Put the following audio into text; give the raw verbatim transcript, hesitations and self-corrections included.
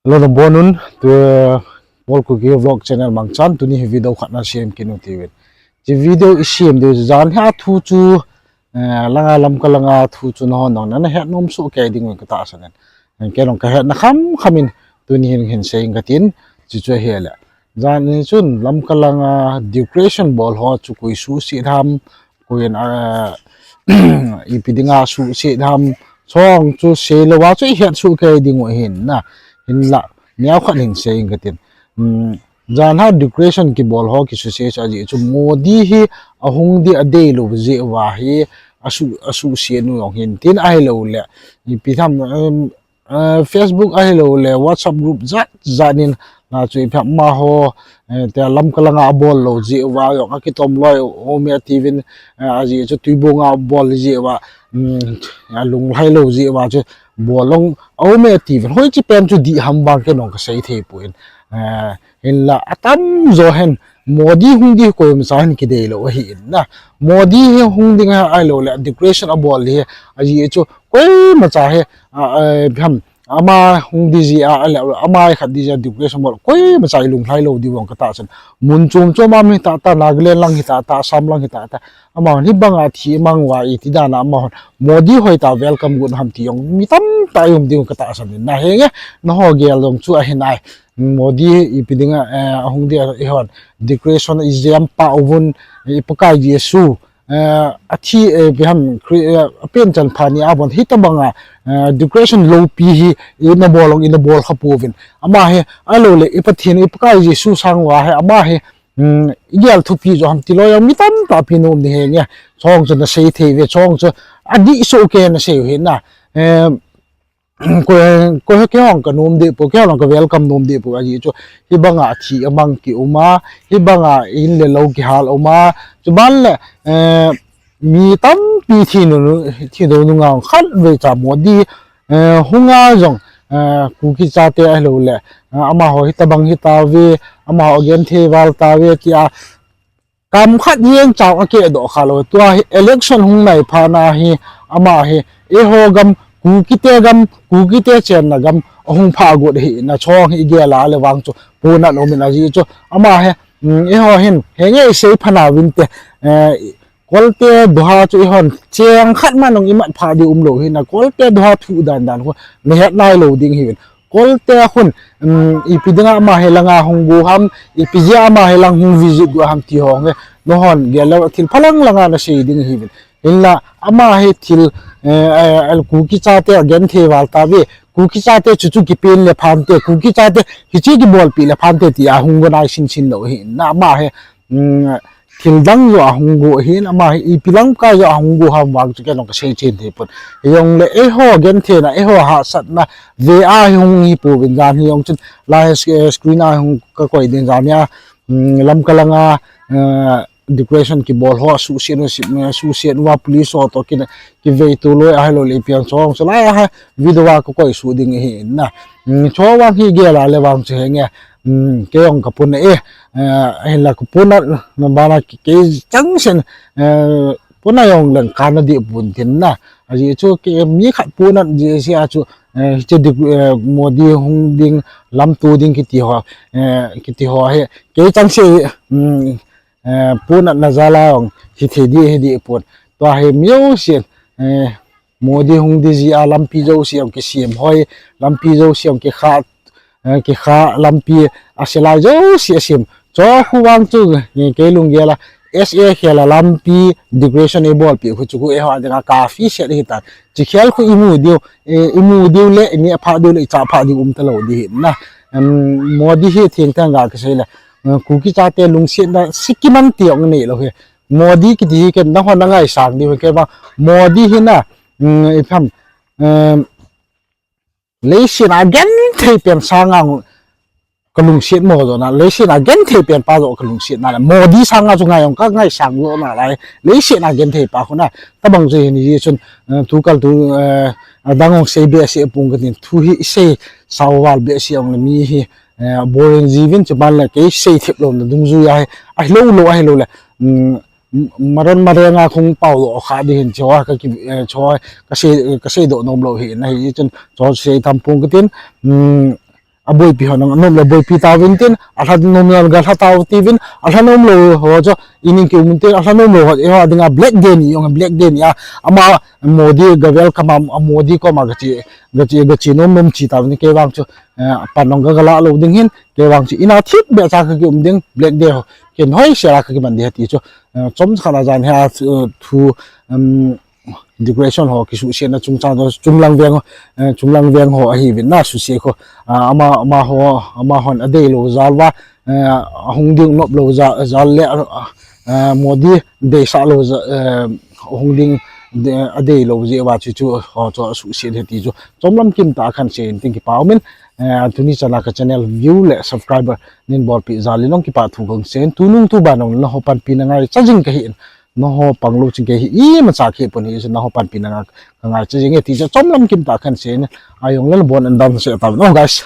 Hello, nabonun, tu, Paul Kuki Vlog channel mangchan, tuni hi video khat nasem kit u tivin. Hiche video isem diu jan hi a thu chu, eh, langa Lamka langa thu chu nahon nong nana het nom soh kei ding u katahsan in. Kei nong kahet na kham kham in, tuni hin hin sei ing katin, hiche chu ahile. Jan hi chun Lamka langa decoration bol ho chu koi suhset ham, koiyin, ah, ipi dinga suhset ham, chong chu seilou a chu ihet soh kei ding u ahin na, hinla, neo khat hin sei ing katin. Hmm, jan hi decoration kibol ho kisuhset chu ajeh chu Modi hi ahung di adeilou jeh uva hi asuh, asuhset u jong hin tin ahilouleh, ipi ham, um, eh, Facebook ahilouleh WhatsApp group jat jat in na chu ipi ham amaho, eh, tia Lamka langa abol lou jeh uva jong akitom loi aume tivin, eh, ajeh chu Tuibong a abol jeh uva, um, alunglhai lou jeh uva chu bol jong aume tivin. Hoiche pen chu dih ham vang kei nong kasei thei poi. Eh, hinla atamjo hin Modi hung di koimacha hin kideilou ahin na. Modi hi hung ding ahilouleh decoration abol hi ajeh chu koimacha hi, ah, eh, ipi ham, ama hung di jeh a, ahile, ama khat di jeh a decoration bol koimacha ilunglhai lou diu vang katahsan. Mun chom chom a um hitah tah, Nagaland lang hitah tah, Assam lang hitah tah, amahon hibanga thi mang uva iti dan a amahon Modi hoitah welcome got ham ti jong mi tamtah ium diu katahsan in na, henge, naho gel jong chu ahi nai. Modi ipi dinga, eh, ahung dia eihon decoration ijam pah uvin, eh, i Pakai Jesu, eh, athi, eh, ipi ham, Chri-, eh, apen chanpha ni a bon hitobanga, eh, decoration loupi hi ina bol jong ina bol kha pouvin. Ama hi ahilouleh i Pathen i Pakai Jesu sang uva hi ama hi, um, igel thupi jo ham ti loi jong mi tamtah ipi nom ding henge. Chong chu nasei thei uve, chong chu adih soh kei nasei u ahin na. Eh, koi, koi kei jong kanom deh poi, kei jong ka welcome nom deh poi, ajeh chu hibanga thi amang kium a, hibanga in le lou kihal um a, chuban le, eh, mi tampi thi nu, thi dou nunga khatvei cha Modi, eh, hunga jong, eh, Kuki chate ahilouleh, eh, amaho hitobang hitauve, amaho genthei val tauve tia, kam khat jeng chang akeh doh kha lou. Tua hi election hung nai phat na hi, ama hi, eiho gam, Kuki te gam, Kuki te chenna gam, ahung phah got ahi na chong hi igel a le vang chu, ponat um in ajeh chu, ama hi, um, eiho hin, henge isei phat na uvin te, eh, Kolte duha chu eihon, cheng khat man jong imat phah diu umlou ahi na, Kolte duha thu dan dan khu, nahet nai lou ding ahiuvin. Kolte khun, um, ipi dinga ama hi langa hung go ham, ipi jeh a ama hi lang hung visit go ham ti ho nge, nahon gel lou thil phalang langa nasei ding ahiuvin. Hinla, ama hi thil, eh, eh, Kuki chate agenthei val tauve, Kuki chate chu chu kipen le phante, Kuki chate hiche kibolpi le phante tia hung go nai sin sin lou ahi na ama hi, um, thil dang jo ahung go ahin, ama hi ipi lang kai jo ahung go ham vang chu kei nong kasei chen thei pon. Hijongle eiho gentheina, eiho hahsatna, ve a hi hung hi pouvin jan hi jong chun, lai, eh, screen a hung kakoi ding jan hi a, um, Lamka langa, eh, decoration kibol ho, suhset u, suhset uva police ho toh kin, kivei to loi ahilouleh ipi ham chong chu lai a hi video a kakoi suh ding ahi na. Um, chuvang hi gel a le vang chu henge, um, kei jong kaponat e, eh, hinla kaponat, na bana kei, kei changseh, eh, ponat jong leng kana dih pon tin na. Ajeh chu kei mi khat ponat jeh seh a chu, eh, hiche di, eh, Modi hung ding, lamto ding kiti ho, eh, kiti ho hi, kei changseh, um, eh, ponatna jal a jong hithei dih, hidih pon. Tua hi mi jouse, eh, Modi hung di jeh a lampi jouse jong kisem hoi, lampi jouse jong kikha, eh, kikha lampi aselai jouse asem. Chu khu vang chu, eh, kei lunggel a, S A khel a lampi decoration eibolpeh khu chu khu eiho dinga kafi set ahitan. Chukhel khu imu diu, eh, imu diu le, ineh phah diu le, ichah phah diu umtalou ding ahi na. Em, Modi hi thengteng ga kasei le, eh, Kuki chate lungsetna sikiman ti jong nei lou hi. Modi kiti hi ken nahon nangaisang diu hi kei vang. Modi hi na, um, ipi ham, um, leiset a genthei pen sanga kalungset mo jo na, leiset a genthei pen pa jo kalungset na le, Modi sanga chu ngai jong kangaisang jo nalai, leiset a genthei pa khu na, tabang chu hin hijeh chun, eh, thu kal tu, eh, adang jong sei behseh pong katin, thu hi isei sao val behseh jong le mi hi, eh, boring jiuvin chuban le kei sei thip louna dungjui a hi, ahilou lou, ahilouleh, um, maron marenga khung pao lou kha ding hin chu a kaki, eh, chu a kasei, kasei doh nom lou ahi na hijeh chun chu sei tham pong katin, um, Aboipi ho nang anom le boipi tauvin tin, alha nom le galha tau tiuvin, alha nom lou ho chu ining kium tin, alha nom lou ho, eiho dinga Black Day ni jong, Black Day ni a, ama Modi ga welcome a, a Modi koma gache, gache, gache nom nom chi tauvin, kei vang chu, eh, pan nong ga gala lou ding hin, kei vang chu ina thip beh cha kakium ding, Black Day ho, ken hoisel a kakiman ding ahi ti chu, eh, chomkhat a jan hi a, eh, thu, um, decoration ho kisuhsetna chungchang chu chunglang veng, eh, chunglang veng ho ahiuvin na, suhset ho, ah, ama, amaho, amahon adeilou jal uva, eh, ahung ding noplou jal, jal le, ah, eh, Modi deisah lou jal, eh, ahung ding de-, adeilou jeh uva chu, chu ho chu asuhset ahi ti chu chomlam kimtah a kahin sei in tin kipa umin, eh, tuni chana ka channel view le subscriber neibolpeh jal in jong kipa thu kahin sei in, tunung tuban jong nangho panpina ngaicha jing kahin, nangho panglou jing kahi, imacha kipon hi chu nangho panpina ngai, kangaicha jing e ti chu chomlam kimtah a kahin sei in, ahijongle nabon un damsel tauvin, oh guys.